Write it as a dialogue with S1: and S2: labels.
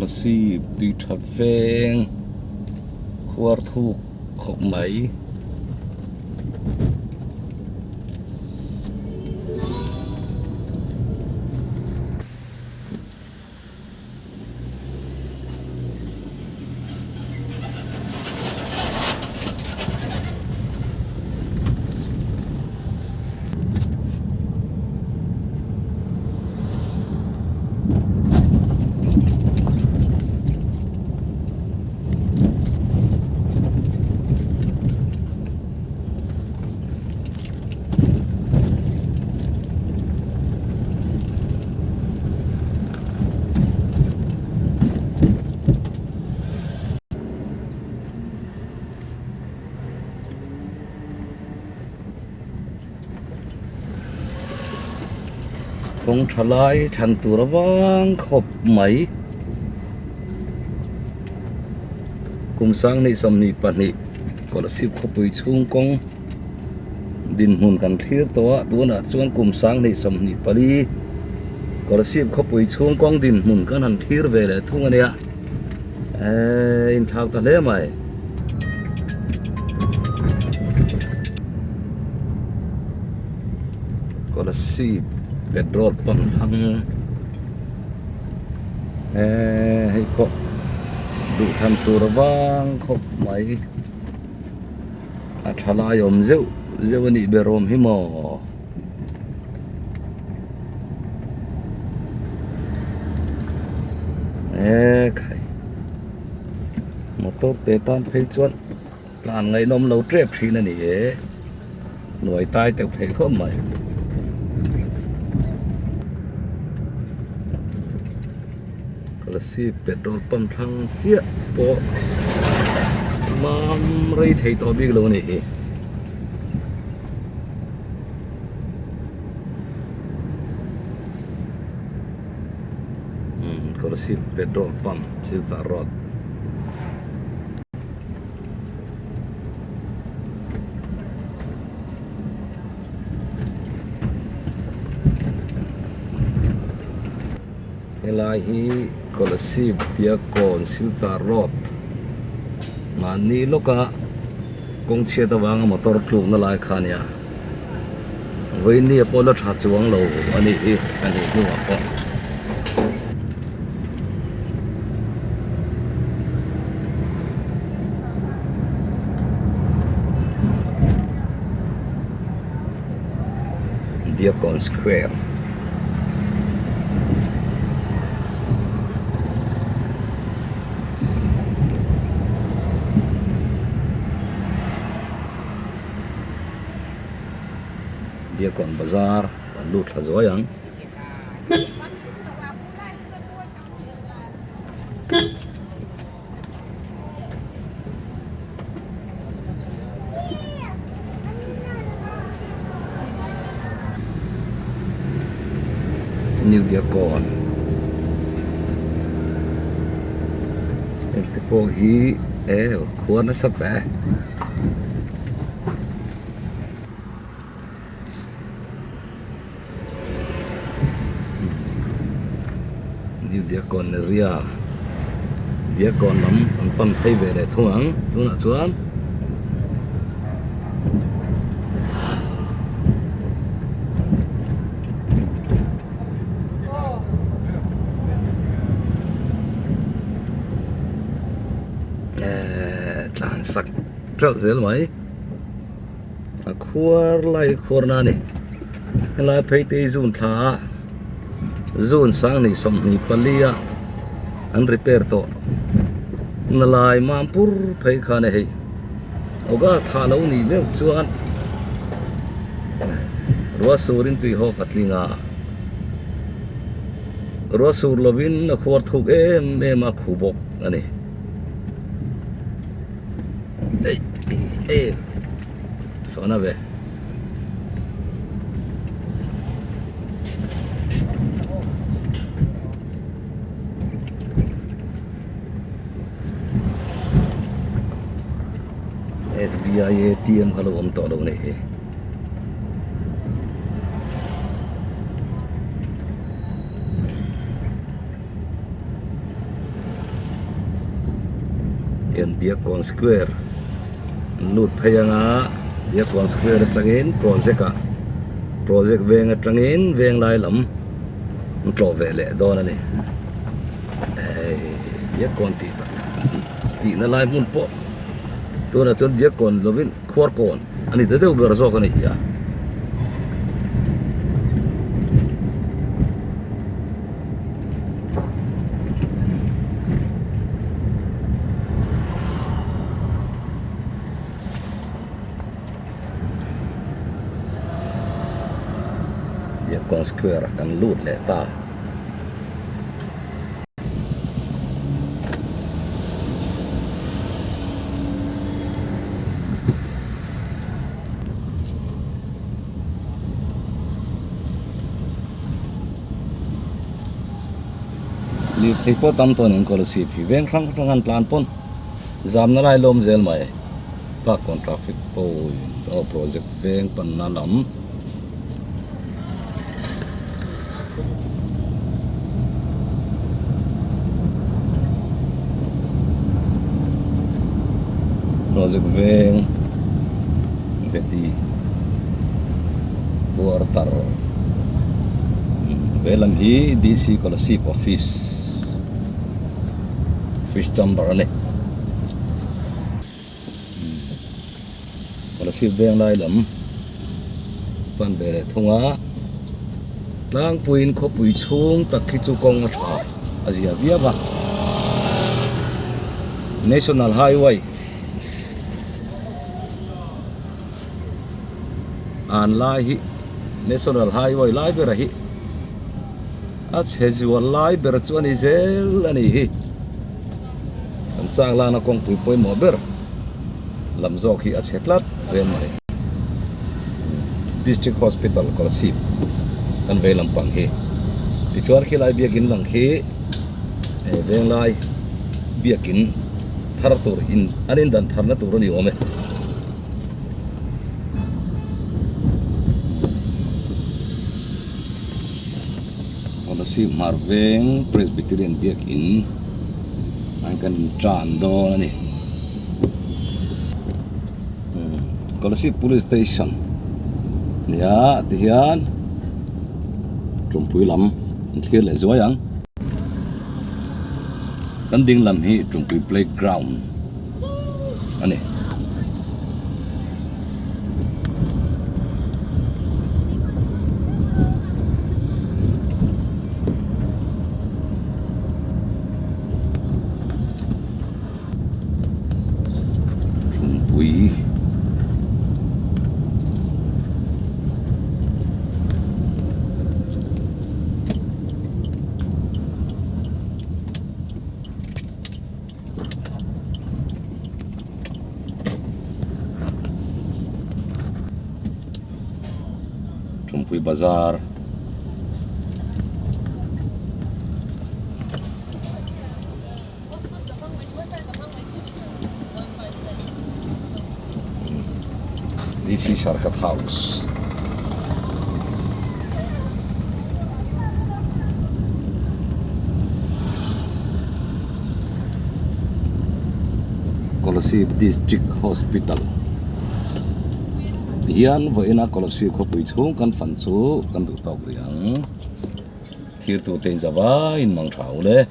S1: Kolasib tui tha veng khuar thuk khawp mai. Kawng tha lai thlan tur avang khawp mai kum sanghnih 22 Kolasib khawpui chhung kawng dinhmun kan thlir tawh a tunah chuan kum 2024 Kolasib khawpui chhung kawng dinhmun kan han thlir ve leh thung a nia eee inthlak ta hle mai. Kolasib petrol pump hmang eee hei pawh duhthlan tur avang khawp mai. A tha lai awm zeuh zeuh a nih ber awm hi maw. E khai motor te tan phei chuan tlan ngaihnawm lo tep thin a ni e nuai tai teuh thei khawp mai. Kolasib petrol pump thlang chiah pawh mam rei thei tawh bik lo a nih hi. Kolasib petrol pump Silchar road. Helai hi Kolasib Diakkawn Silchar road mahni lawka kawng chhiat avanga motor tlukna lai kha a nia vawinia pawh la tha chuang lo a nih hi a nih hnuah pawh. Diakkawn Square. Diakkawn Bazar an lut thla zuai ang. New Diakkawn hengte pawh hi e khua nasa ve. New Diakkawn area Diakkawn lam an pan phei ve leh thung ang tunah chuan ehh tlan sak teuh zel mai. A khuar lai khuar na a ni helai phei te hi zun thla a zun 2024 a an repair tawh na lai mam pur phei kha a ni hei august thah lo nih meuh chuan ruah sur in tui hawk a tling a ruah sur lovin a khuar thuk em em a khu bawk a ni. Sawna ve. SBI ATM kha lo awm tawh lo nei hi. Diakkawn Square an lut phei anga Diakkawn Square atangin project ah project veng atangin venglai lam an tlawh ve leh dawn a ni hei Diakkawn tih tak tihna lai hmun pawh tunah chuan Diakkawn lovin Khuarkawn a ni ta deuh ber zawk a ni a. Diakkawn Square ah kan lut leh ta. Lirthei pawh tam tawh nen Kolasib hi veng hrang hrang an tlan pawn zamna lai lawm zel mai Park-awn traffic point aw project veng panna lam. Project veng veti quarter he lam hi D_C Kolasib office office chamber a ni. Kolasib veng lai lam pan ve leh thung a tlangpuiin khawpui chhung tak hi chu kawng a tha a zia viau a national highway an lai hi national highway lai ber hi a chhe zual lai ber chu a ni zel a ni hi. Kan chak lana kawngpui pawimawh ber lam zawk hi a chhe tlat zel mai. District Hospital Kolasib kan vei lampang hi tichuan khilai biakin lang khi Venglai biakin thar tur in an indan tharna tur a ni awm e. Kolasib hmar veng Presbyterian biakin an kan tan dawn a ni. Kolasib Police Station nia tihian Tumpui lam an thlir leh zuai ang. Kan ding lam hi Tumpui playground a ni. Thingpui Thingpui bazar. DC Sharkat House. Kolasib District Hospital tihian vawiina Kolasib khawpui chhung kan fan chu kan duh tawk rih ang. Thirtute in zavaiin mang tha ule.